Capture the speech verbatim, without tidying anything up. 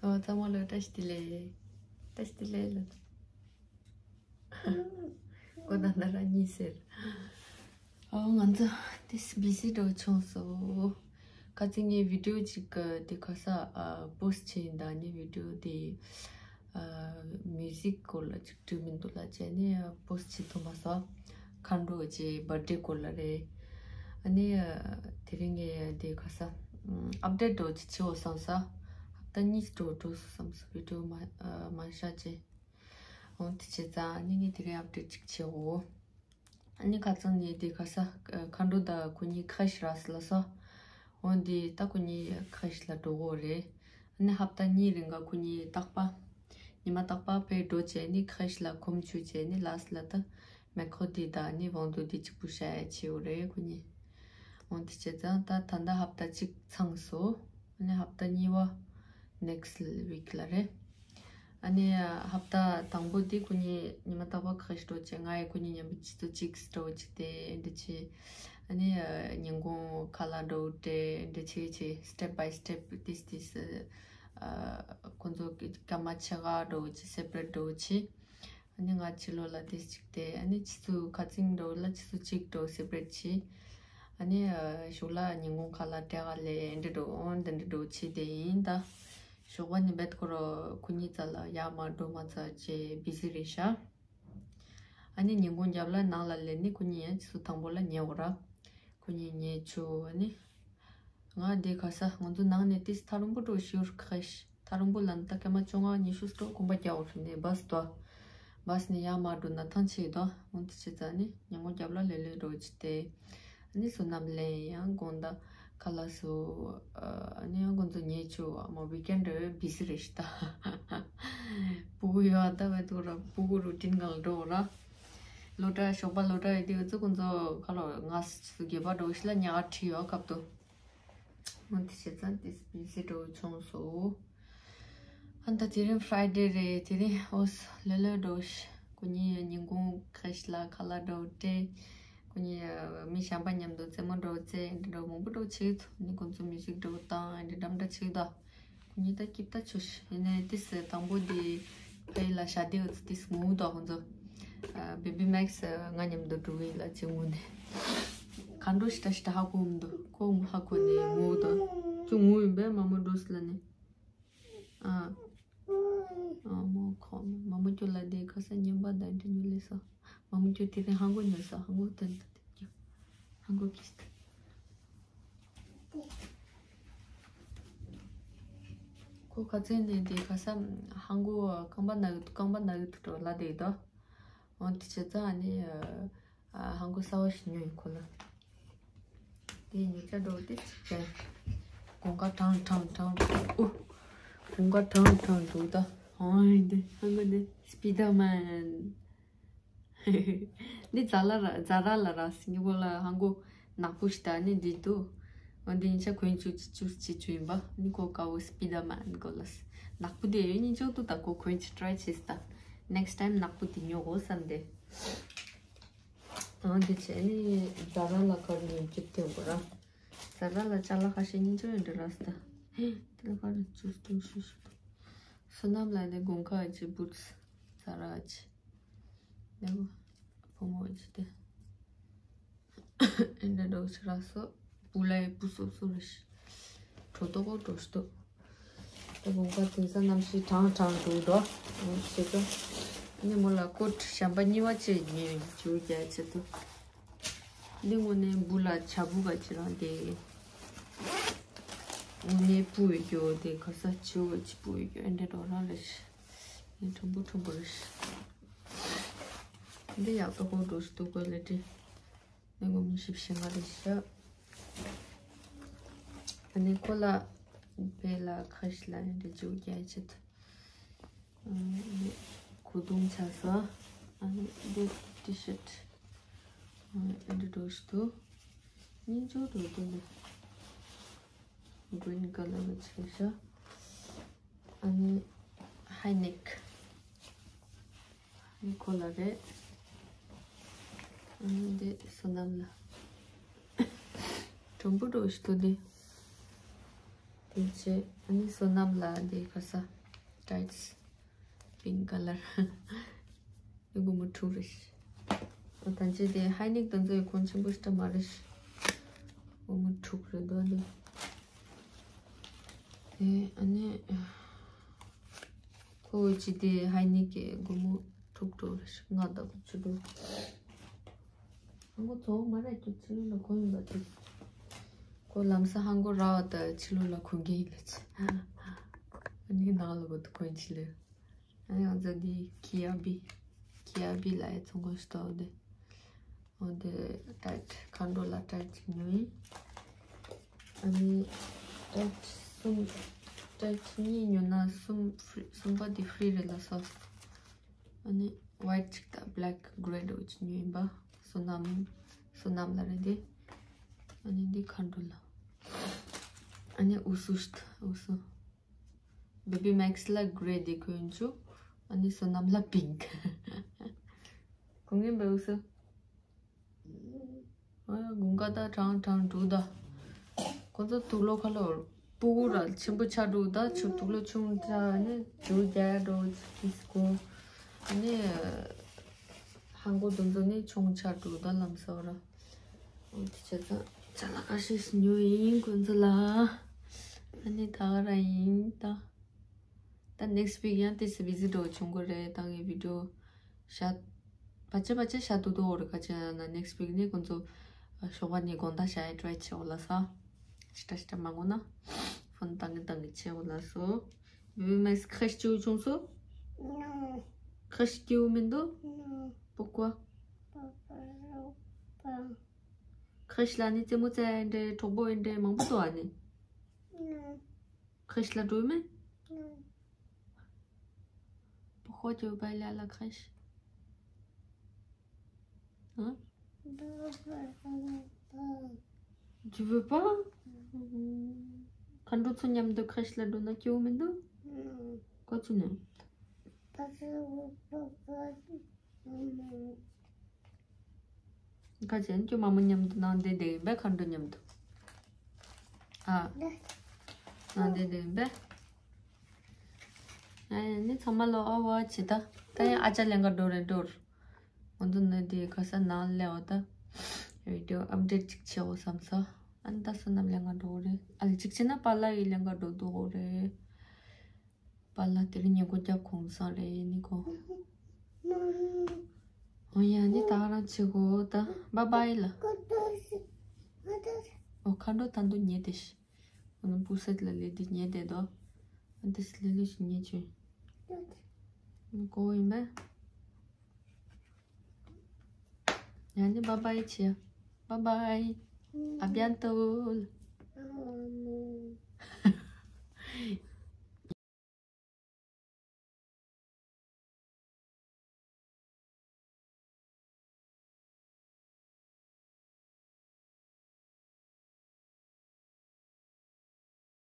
ཨོ་ཚང་མ་ལོ་བཀྲ་ཤིས་བདེ་ལེགས། བཀྲ་ཤིས་བདེ་ལེགས་ལ། གོ་ད་ན་ར་གཉིས་ཟེར། ཨོ་ང་ཚོ་ཏིས་བི་ཟི་འགྲོ་བྱུང་སོ། ཁ་ཚིག་ངའི་བི་ཌིའོ་ཅིག་དེ་ཁ་ས་པོ་སི་ཊི་བྱས་ཡིན། ད་ནི་བི་ཌིའོ་དེ་མིའུ་ཟིག་སྐོར་ལ་ཅིག་བྲིས་མི་འདུག་ལ་བྱས་ནས་པོ་སི་ཊི་བྱེད་ཐུབ་མ་སོང་། མཁའ་འགྲོ་ཅེ་བར་ཌེ་སྐོར་ལ་རེད། ཨ་ནི་དེ་རིང་ངས་དེ་ཁ་ས་ཨབ་ཌེཊ་འགྲོ་ཅིག་བྱེད་འོ་བསམ་ས། ཧབ་ཏ་གཉིས་འགྲོ་འགྲོ་སོང་བསམ་ས་བི་ཌིའོ་མ་མ་བཞག་ཅེ། འོང་དེ་བྱས་ཙང་ཨ་ནི་ངས་དེ་རིང་ཨབ་ཌེཊ་ཅིག་བྱེད་འོ། ཨ་ནི་ཁ་ཚང་ནས་དེ་ཁ་ས་མཁའ་འགྲོ་དང་ཁོ་གཉིས་ཁ་ཤི་རག་སི་ལ་སོ། འོན་ཏེ་ད་ཁོ་གཉིས་ཁ་ཤི་ལ་འགྲོ་གོ་རེད། ཨ་ནི་ཧབ་ཏ་གཉིས་རིང་ག་ཁོ་གཉིས་རྟག་པ། ཉི་མ་རྟག་པ་ཕེ་འགྲོ་བྱས་ནི་ཁ་ཤི་ལ་གོམ་བཅུ་བྱས་ནི་ལ་སི་ལ་ད་མེ་ཁོ་དི་ད་ནི་བང་དུ་དི་གཅིག་པུ་ཤ་ཡ་བྱེད་འོ་རེད་ཁོ་གཉིས། འོན་ཏེ་བྱས་ཙང་ད་ད་ད་ཧབ་ཏ་གཅིག་ཚང་སོ། ཨ་ནི་ཧབ་ཏ་གཉིས་པ་ནེག་སི་ཝིག་ལ་རེད། ཨ་ནི་ཧབ་ཏ་དང་པོ་འདི་ཁོ་གཉིས་ཉི་མ་རྟག་པར་ཁ་ཤས་འགྲོ་བྱས། ང་ཡི་ཁོ་གཉིས་མཉམ་པོ་ཆུ་ཚོད་གཅིག་འགྲོ་བྱས་ཏེ་འདི་བྱས། ཨ་ནི་ཉིན་གུང་ཁ་ལག་འགྲོ་སྟེ་འདི་བྱས་བྱས་step by step ཏིས་ཏིས་ཁོ་ཚོ་སྐར་མ་ཕྱེད་ཀ་འགྲོ་བྱས་separate འགྲོ་བྱས། ཨ་ནི་ང་ཕྱི་ལོགས་ལ་ཏིས་གཅིག་སྟེ། ཨ་ནི་ཆུ་ཚོད་ཁ་ཚིག་འགྲོ་ལ་ཆུ་ཚོད་གཅིག་འགྲོ་separate བྱས། ཨ་ནི་ཨ་གཞུག་ལ་ཉིན་གུང་ཁ་ལག་སྤྲད་ག་ལས་འདི་འགྲོ་འོན་འདི་འདྲ་འགྲོ་བྱས་དེ་ཡིན་ད། ཞོགས་པ་ནི་བེད་ཁོ་རོ་ཁོ་གཉིས་རྩ་ལ་ཡར་མར་འགྲོ་མ་ཚར་བྱས་བི་ཟི་རེད་ཤག་ཨ་ནི་ཉིན་གུང་རྒྱབ་ལ་ནང་ལ་སླེབས་ནི་ཁོ་གཉིས་ཡང་ཆུ་ཚོད་དང་པོ་ལ་ཉལ་འོ་ར། ཁོ་གཉིས་ཉལ་བཅུག་ཨ་ནི། ང་འདི་ག་ས་ང་ཚོ་ནང་ནས་ཏིས་ཐག་རིང་པོ་འགྲོ་ཤི་ཡོད་ཁ་ཤས། ཐག་རིང་པོ་ལ་ནི་ད་སྐར་མ་བཅོ་ལྔ་ཉི་ཤུ་སྤྲོ་གོམ་པ་རྒྱག་འོ་ཁྲིད་ནས་བ་སི་དོ། བ་སི་ནས་ཡར་མར་འགྲོ་ན་ཐང་ཆད་དོ། འོན་ཏེ་བྱས་ཙང་ནི་ཉིན་གུང་རྒྱབ་ལ་ལེ་ལོས་འགྲོ་བྱས་ཏེ། ཨ་ནི་བསོད་ནམས་ལེན་ཡང་དགོང་དག་ཁ་ལག་བཟོ། ཨ་ནི་ཡང་ཁོང་ཚོ་ཉལ་བཅུག་ཨ་མ་ཝིག་ཨེན་ཌི་བི་ཟི་རེད་ཤག་ད། སྤུ་གུ་ཡོད་ཨ་ད་བས་འདུག་ར་སྤུ་གུ་རུ་ཊིན་གང་ལ་འགྲོ་ར། སློབ་གྲྭ་ཞོགས་པ་སློབ་གྲྭ་ཡོད་དུས་ཚོད་ཁོང་ཚོ་ཁ་ལོ་ང་སུ་དགེ་བ་འགྲོ་ཤི་ལ་ཉག་ཁྲི་ཡོད་སྐབས་དུ། འོན་ཏེ་བྱས་ཙང་ཏིས་བི་ཟི་འགྲོ་བྱུང་སོ། ཨ་ད་དེ་རིང་ཕ་རའི་ཌེ་རེད། དེ་རིང་ཨོ་སི་ལེ་ལོས་འགྲོ་ཤི། ཁོ་གཉིས་ཉིན་གུང་ཁ་ཤས་ལ་ཁ་ལག་འགྲོ་སྤྲད། ཁོ་གཉིས་མི་གཞན་པ་མཉམ་དུ་རྩེད་མོ་འགྲོ་རྩེ་འདྲ་འགྲོ་མང་པོ་འགྲོ་བྱེད་ཐུབ་ནི་ཁོང་ཚོ་མིའུ་ཟིག་འགྲོ་བཏང་འདྲ་འགྲམ་འདྲ་བྱེད་ད། ཁོ་གཉིས་ད་སྐྱིད་ད་ཆོ་ཤི་ཡིན་ནའི་ཏིས་དང་པོ་དེ་ཕ་ཡི་ལ་ཤ་དེ་འུ་ཚོ་ཏིས་ངུ་ད་ཁོང་ཚོ། བེ་བི་མེག་སི་ང་མཉམ་དུ་འགྲོ་གི་ལ་ཅི་ངུ་ནས། ག་འགྲོ་ཤི་ད་ཤི་ད་ཧ་གོ་མི་འདུག་ཁོ་ཧ་གོ་ནས་ངུ་ད། ཅུ་ངུ་ཡིན་པས་མ་མོ་འགྲོ་སི་ལ་ནས། ཨ། ཨ་མོ་ཁོ་མ་མོ་ཁྱོད་ལ་དེ་ཁ་ས་ཉན་པ་དང་འདྲི་ཉུལ་ལས་ས། མ་མོ་ཁྱོད་དེ་རིང་ཧང་གོ་ཉོ་ས་ཧང་གོ་ཐོན་ད་དེ་ཀྱ། ཧང་གོ་ཀིས་ད། ཁོ་ཁ་ཚན་ནས་དེ་ཁ་ས་ཧང་གོ་རྐང་པ་ན་གི་འདུག་རྐང་པ་ན་གི་འདུག་འགྲོ་ལ་དེ་དོ། འོན་ཏེ་བྱས་ཙང་ཨ་ནི། ཨ་ཧང་གོ་གསར་བ་ཞིག་ཉོས་ཡིན་ཁོ་ལ། དེ་ཉོ་ཆ་འགྲོ་དེ་ཅིག་བྱས། དགུན་ཁ་གྲང་གྲང་གྲང་ཨོ། དགུན་ཁ་གྲང་གྲང་འདུག་ད། ཨང་དེ་ཧང་གོ་དེ་སྤི་ཌར་མན། འདི་ཛ་ལ་ར་ཛ་ར་ལ་ར་སི་ངི་བོ་ལ་ཧང་གོ་ནག་པོ་ཞིག་ད་ནི་འདི་འདུག་འོན་ཏེ་ཉིན་ཆ་གོན་བཅུག་ཅིག་བཅུག་ཅིག་བཅུག་ཡིན་པ་ནི་ཁོ་ཀ་བོ་སྤི་ཌར་མན་གོ་ལ་སི། ནག་པོ་དེ་ཡོད་ཉིན་ཅོག་ཏུ་ད་ཁོ་གོན་ཅིག་ཊ་རའི་བྱས་སི་ད། ནེག་སི་ཊའིམ་ནག་པོ་དེ་ཉོ་གོ་བསམ་སྟེ། ཨང་དེ་བྱས་ནི་ཛ་ར་ལ་ཁར་ཉོ་རྒྱུ་དེ་འགོ་ར། ཛ་ར་ལ་ཅ་ལག་ཁ་ཤས་ཉིན་ཅོག་ཡོད་འདྲ་ར་སི་ད། ཧེ་དེ་ལ་ཁར་ཅུ་སྟོང་ཤུ་ཤུ། བསོད་ནམས་ལ་ནི་དགུན་ཁ་ཅི་བུ་ཊི་སི་ཛ་ར་ཅི། ནེ་བོ་བུ་མོ་ཅི་དེ། ཨེ་འདྲ་འགྲོ་ཆ་རག་སོ། བུ་ལ་ཡི་བུ་སོབ་སོབ་རེ་ཤི། གྲོ་ཏོ་གོ་འགྲོ་ཤི་ཏོ། ད་དགོང་ཁ་དེང་སང་གནམ་གཤིས་གྲང་གྲང་འདུག་འགྲོ། ཨོ་ཤི་ཏོ། ནི་མོ་ལ་ཀོ་ཊི་གཞན་པ་གཉིས་པ་ཅིག་ཉོས་ཇུ་རྒྱ་ཆེ་ཏོ། འདི་ངོ་ནས་བུ་ལ་བྱ་བུ་ག་ཅི་རང་དེ། ངོ་ནས་བུ་ཡོད་རྒྱུ་དེ་ག་ས་ཆེ་བོ་ཅི་བུ་ཡོད་རྒྱུ་ཨེ་འདྲ་འགྲོ་རང་རེ་ཤི། ནི་ཁྲོན་པོ་ཁྲོན་པོ་རེ་ཤི། འདི་ཡག་ཏོ་གོ་འགྲོ་ཤི་ཏོ་གོ་ལེ་ཏི། ནས་ངོ་མི་ཞིབ་ཞིང་ང་རེ་ཤི། ཨ་ནི་ཁོ་ལ་བེ་ལ་ཁ་ཤི་ལ་ཡང་འདྲི་ཅུ་རྒྱ་ཆེད། ཨ་ནི་ཁོ་གདོང་ཆ་ས། ཨ་ནི་འདི་ཊི་ཤར་ཊི། ཨ་ནི་འདི་འགྲོ་ཤི་ཏོ། སྙིང་རྗེ་འགྲོ་དོ་ནི། གྲིན་ཀ་ལར་ལ་ཆེ་ཤ། ཨ་ནི་ཧའི་ནེག་ནི་ཁོ་ལ་རེད། ཨ་ནི་འདི་བསོད་ནམས་ལ། གྲུང་པོ་འགྲོ་ཤི་ཏོ་འདི། བྱས། ཨ་ནི་བསོད་ནམས་ལ་འདི་ག་ས་ཊའིཊ་སི་པིང་ཀ་ལར། འདི་སྒོར་མོ་དྲུག་རེད། ཨ་ད་ཅི་དེ་ཧའི་ནིག་དང་ཚོའི་གོན་ཆེན་པོ་ཞིག་མ་རེད། སྒོར་མོ་དྲུག་རེད་འདུག་འདི། དེ་ཨ་ནི་ཁོ་ཅི་དེ་ཧའི་ནིག་གི་སྒོར་མོ་དྲུག་དྲུག་རེད། ལྔ་དང་བཅུ་དྲུག་ཧང་གོ་ཚོ་མ་རེད་ཀྱི་ཕྱི་ལོགས་ལ་གོན་ཡིན་པ་དེ། ཁོ་ལམ་སང་ཧང་གོ་ར་བ་དང་ཕྱི་ལོགས་ལ་གོན་གྱི་ཡིན་ལ་ཆེ། ཨ་ནི་ནང་ལ་གོ་ཐུ་གོན་ཕྱི་ལོགས། ཨ་ནི་ང་ཚོ་འདི་ཁི་ཡ་བི། ཁི་ཡ་བི་ལ་ཡ་ཚོང་ཁང་ཞིག་འདུག་འདི། འོ་འདི་ཊའིཊ་མཁའ་འགྲོ་ལ་ཊའིཊ་ཅིག་ཉོས་ཡིན། ཨ་ནི་ཊའིཊ་གསུམ། ཊའིཊ་གཉིས་ཉོས་ན་གསུམ་ཧྥི་རི། གསུམ་པ་འདི་ཧྥི་རི་རེད་ལ་སོ། ཨ་ནི་ཝའིཊ་གཅིག་དང་བྷེ་ལེག་གྷེ་རེ་འདྲ་བོ་གཅིག་ཉོས་ཡིན་པ། བསོད་ནམས། བསོད་ནམས་ལ་རེད་དེ། ཨ་ནི་འདི་མཁའ་འགྲོ་ལ། ཨ་ནི་ཨུ་སུ་ཞིག་ད་ཨུ་སུ། བེ་བི་མེག་སི་ལ་གྷེ་རེ་འདི་གོན་བཅུག་ཨ་ནི་བསོད་ནམས་ལ་པིང་ཀི། གོན་གྱིན་པས་ཨུ་སུ། ཨ་དགུན་ཁ་ད་གྲང་གྲང་འདུག་ད། ཁོ་ཚོ་དུག་ལོག་ཁ་ལོ་སྤུ་གུ་ར་ཆེན་པོ་ཆགས་འདུག་ད་ཆུ་དུག་ལོག་ཆུང་ཆགས་ནས་ཇུ་རྒྱག་འགྲོ་ཅིག་གིས་གོ། ཨ་ནི་ཧང་གོ་དུང་ཚོ་ནི་ཆུང་ཆགས་འདུག་ད་ལམ་སང་ར། འོ་དེ་བྱས་ཙང་ཅ་ལག་ཁ་ཤས་ཤིག་ཉོས་ཡིན་ཁོ་ཚོ་ལ། ཨ་ནི་ད་ག་རང་ཡིན་ད། ད་ནེགསི་ཝིག་ཡང་ཏོག་ཙམ་བི་ཟི་འདྲ་བོ་བྱུང་གི་རེད། ད་ངའི་བི་ཌི་ཡོ་ཤ་བ་ཅ་བ་ཅ་ཤ་ཏོག་ཏོ་འོ་རེད། ག་ཅི་ཡང་ན་ནེགསི་ཝིག་ནས་ཁོང་ཚོ་ཞོགས་པ་ནས་དགོང་དག་ཞག་ཡ་ཊི་རའི་བྱེད་འོ་ལ་ས། ཅི་ཏྲ་ཅི་ཏྲ་མ་དགོས་ན་ཕོན་བཏང་གི་བཏང་གི་བྱེད་འོ་ལ་སོ། བི་བི་མེག་སི་ཁྲེཤ་ཅིའུ་བྱུང་སོ། ཁྲེཤ་ཅིའུ་མིན་འདུག Pourquoi? ཁྲེཤ་ལ་ནི་རྩེད་མོ་རྩེ་ཡ་འདྲ་གྲོགས་པོ་ཡིན་འདྲ་མང་པོ་འདུག་ཨ་ནི། Crèche ལ་འགྲོ་མེད། Pourquoi tu veux pas aller à la crèche? Hein? Tu veux pas? མཁའ་འགྲོ་ཚོ་མཉམ་དུ་ཁྲེཤ་ལ་འགྲོ་ན་སྐྱིད་པོ་མི་འདུག་ག་ཅི་ནས། ཁ་ཅན་ཁྱོད་མ་མོ་མཉམ་དུ་ནང་བསྡད་བསྡད་ཡིན་པས། མཁའ་འགྲོ་མཉམ་དུ། ཨ། ནང་བསྡད་བསྡད་ཡིན་པས། ཨ་ནི་ཚང་མ་ལོ་ཨ་བ་ཆི་ད། ད་ཡང་ཨ་ཅག་ལེན་ག་འགྲོ་རེད་འགྲོ། འོ་འདི་ནི་དེ་ཁ་ས་ནང་སླེབས་བ་ད། བི་ཌི་ཡོ་ཨབ་ཌེཊ་ཅིག་བྱེད་འོ་བསམ་ས། ཨ་ནི་ད་བསོད་ནམས་ལེན་ག་འགྲོ་རེད། ཨ་ལ་ཅིག་བྱས་ན་པཱ་ལགས་ཡི་ལེན་ག་འགྲོ་འདུག་འོ་རེད། པཱ་ལགས་དེ་རིང་ཉིན་གུང་རྒྱབ་གུང་སེང་རེད་ནི་གོ། འོ་ཡ་ནི་ད་ག་རང་བྱེད་གོ་ད། བཱའི་བཱའི་ལ། འོ་མཁའ་འགྲོ་ད་འདུག་ཉལ་བསྡད་ཤག་འོ་ན་པུ་སད་ལ་ལས་དེ་ཉལ་བསྡད་དོ། ཨ་འདི་སི་ལེ་ལེ་ཞིག་ཉལ་བྱོས། གོ་ཡིན་པས། ཡ་ནི་བཱའི་བཱའི་བྱེད། བཱའི་བཱའི། ཨ་བྱཱན་ཏོ།